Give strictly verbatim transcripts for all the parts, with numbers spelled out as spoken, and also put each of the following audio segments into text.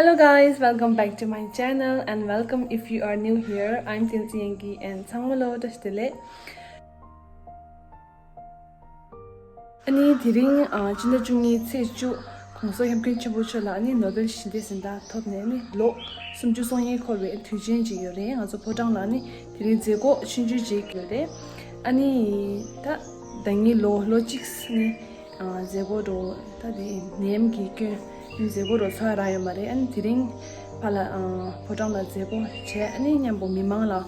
Hello guys, welcome back to my channel and welcome if you are new here. I'm Tenzin Yengi and ཚང་མ་ལ་བཀྲ་ཤིས་བདེ་ལེགས། ཨ་ནི་དེ་རིང་ཨ་སྤྱི་ཟླ་བཅུ་གཉིས་ཚེས་བཅུ། ༸གོང་ས་༸སྐྱབས་མགོན་ཆེན་པོ་མཆོག་ལ་ཨ་ནི་ནོ་བེལ་ཞི་བདེ་གཟེངས་རྟགས་ཐོབ་ནས་ཨ་ནི་ལོ་སུམ་ཅུ་སོ་གཉིས་འཁོར་བའི་དུས་ཆེན་ཅིག་ཡོད་རེད། ང་ཚོ་ཕོ་བྲང་ལ་ཨ་ནི་དེ་རིང་མཛད་སྒོ་ཆུང་ཆུང་ཅིག་ཡོད་རེད། ཨ་ནི་ད་ཟླ་ཉིན་ལོ་ལོ་གཅིག་ནི་ཨ་མཛད་སྒོ་འགྲོ་ད་དེ་ནད་ཡམས་ཀྱི་སྐྱོན་མཛད་སྒོ་འགྲོ་ཚར་རག་ཡོད་མ་རེད། ཨ་ནི་དེ་རིང་ཕ་ལ་ཨ་ཕོ་བྲང་ལ་མཛད་སྒོ་བྱས་ཨ་ནི་མཉམ་པོ་མི་མང་ལ་ཨ་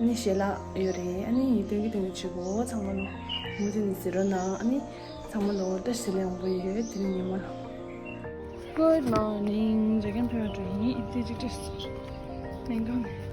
ནི་ཞལ་ལག་ཡོད་རེད། ཨ་ནི་སྟོན་གྱི་སྟོན་གྱི་བྱེད་དགོས། ཚང་མ་ལོ་མུ་མཐུད་ནས་གཟིགས་རོགས་གནང་། ཨ་ནི་ཚང་མ་ལོ་བཀྲ་ཤིས་བདེ་ལེགས་ཡོང་པོ་ཡོད། དེ་རིང་ཉི་མ་ལ། Good morning. རྒྱ་རྒན་ཕེབས་འགྲོ་ཡིན། དེ་ཅིག་བཀྲ་ཤིས་ལན་གང་ནས།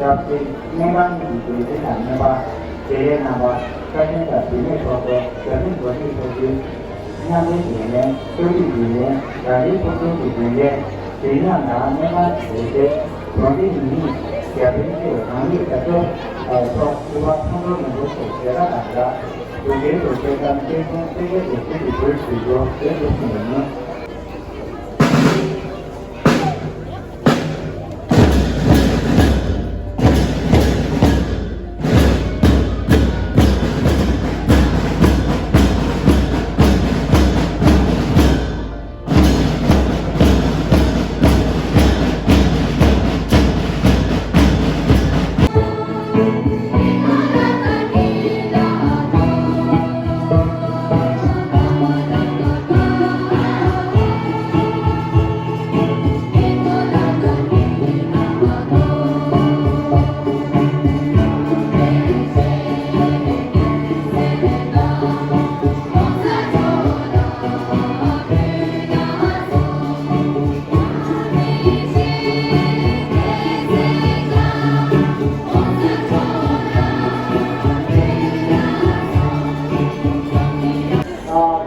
སྐྱབས་རྗེ་སྨན་ཁང་གི་འགན་འཛིན་དང་སྨན་པ། བདེ་ལེགས་རྣམ་པ། བཀའ་བསྟན་དང་བུད་མེད་ཚོགས་གཙོ། རྒྱ་ཆེན་འགོ་ཁྲིད་ཚོགས་ཆུང་། མཉམ་འབྲེལ་འགན་ལེན། ཆོས་སྲིད་འགན་ལེན། རང་རེའི་ཚོགས་ཆུང་གི་འགན་ལེན། མདུན་ལམ་དང་སྨན་ཁང་གི་འགན་འཛིན། གྲོང་སྡེ་མི་ཡིས་རྒྱ་དཔོན་བཅས་རང་ཉིད་རྒྱབ་སྐྱོར་ཐོག་སྐུ་པར་ཕུང་ཐོར་མང་པོ་སོགས་མཛད་ཁ་དང་སྦྲགས། སྡུག་བསྔལ་དུ་སེམས་ཙམ་སེམས་ཆུང་སེམས་བསྐྱེད་དུ་ཀུན་གྱི་འགྲུལ་ཞུ་རྒྱུ་དེ་འདུག་ཟིན་ཡིན།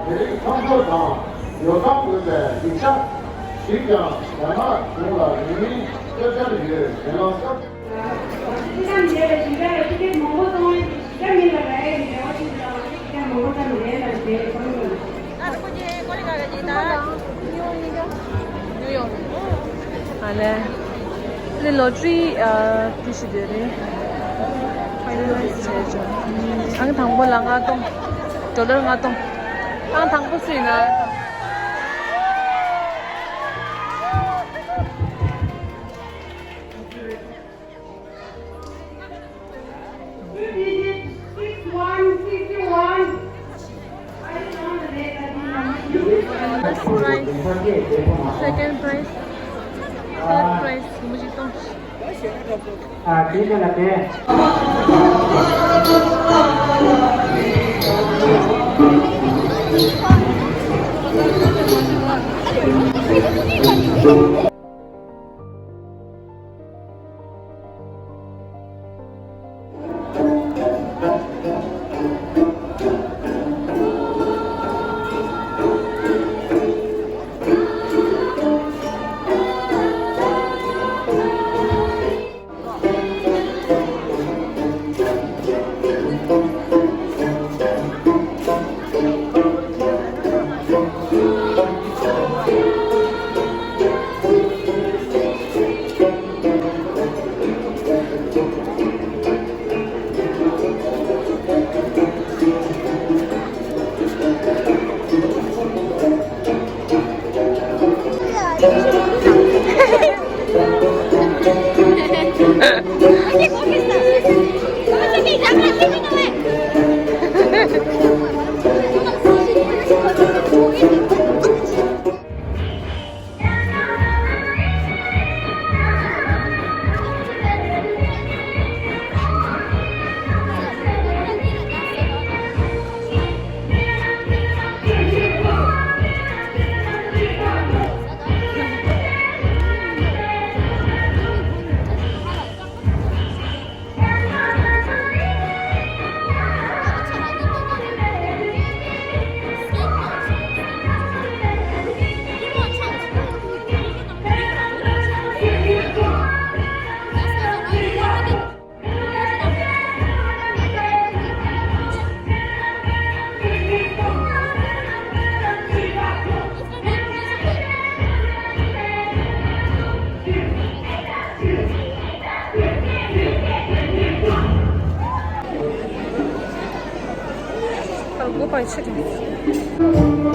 དེ་རིང་ཚོགས་འཁོར་དང་ཡོ་བསྲང་དགོས་པའི་ཡིག་ཆ་ཞིག་ཀྱང་རྒྱ་ནག་གཞུང་ལ་རིང་མིན་སྤྲོད་འཆར་ཡོད། དེ་ལ་སྐབས། སྤྱི་བཏང་མེད་པའི་ཞིང་ཁ་ལ་ཆུ་རྐྱལ་མང་པོ་གཏོང་བའི་ཞིང་ཁ་མིན་ལ་ར་ཡའི་རེ་བ་ཞིག་དང་ཞིང་ཁ་མང་པོ་ཙམ་རེད་ལ་རེད་གསུངས་ཡོད། ཨ་ལེ། ཨ་ལེ་ལོ་ཊ་རི་ཨ་ཏི་ཞིག་དེ་རེད། ཕའི་ནལ་ཨའི་ཛི་བྱས་བྱུང་། ཨང་དང་པོ་ལ་ལྔ་སྟོང་། ཌོ་ལར་ལྔ་སྟོང་། ཨང་དང་པོ་སུ་ཡིན་ན། First prize, second prize, third prize. པ་ཆེ་དྲགས།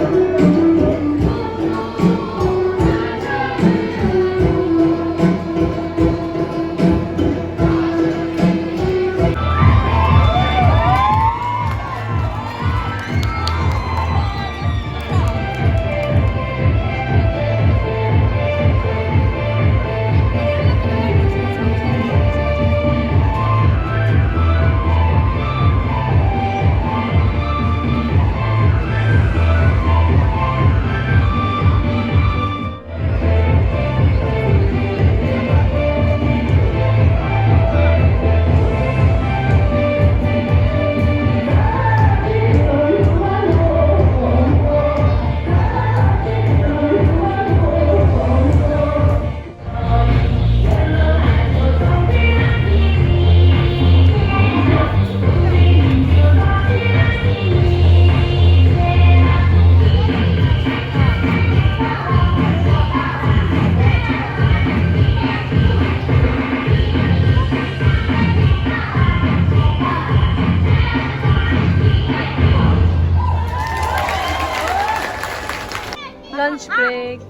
Lunch break.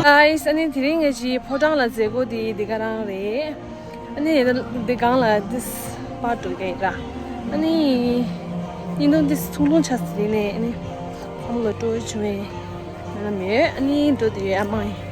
Guys, ཨ་ནི་དེ་རིང་ང་ཅི་ཕོ་བྲང་ལ་མཛད་སྒོ་དེ་འདི་ག་རང་རེད། ཨ་ནི་འདི་སྒང་ལ་this part འགྲོ་གི་ར། ཨ་ནི་ཉིན་ཐོ་this ཐུང་ཐུང་ཆགས་ཟིན་ནས་ཨ་ནི་ཁོང་ལ་སྤྲོ་བྱུང་བས་ང་ལ་མེད། ཨ་ནི་འགྲོ་དུས་ཨ་མ་ཡིན།